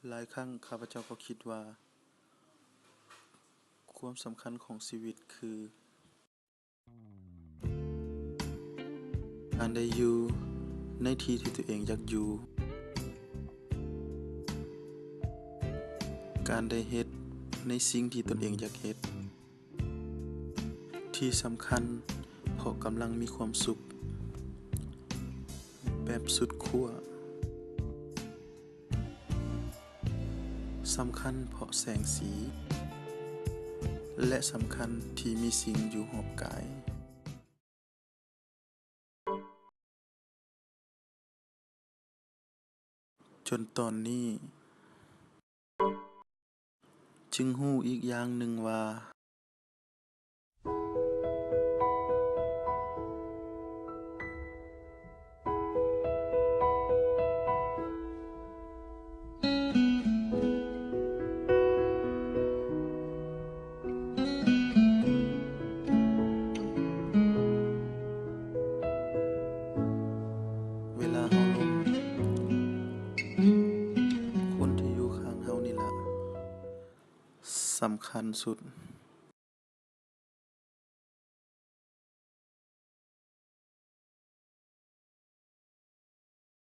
ຫຼາຍຄັ້ງຂ້າພະເຈົ້າກໍຄິດວ່າ ຄວາມສຳຄັນຂອງຊີວິດຄື ການໄດ້ຢູ່ໃນທີ່ທີ່ຕົນເອງຢາກຢູ່, ການໄດ້ເຮັດໃນສິ່ງທີ່ຕົນເອງຢາກເຮັດ, ທີ່ສຳຄັນເພາະກຳລັງມີຄວາມສຸກແບບສຸດຂົ້ວ. ສຳຄັນເພາະແສງສີ ແລະ ສຳຄັນທີ່ມີສິ່ງຢູ່ຮອບກາຍ. ຈົນຕອນນີ້ຈຶ່ງຮູ້ອີກຢ່າງໜຶ່ງວ່າ ເວລາເຮົາລົ້ມ, ຄົນທີ່ຢູ່ຂ້າງເຮົານີ້ລະສຳຄັນສຸດ.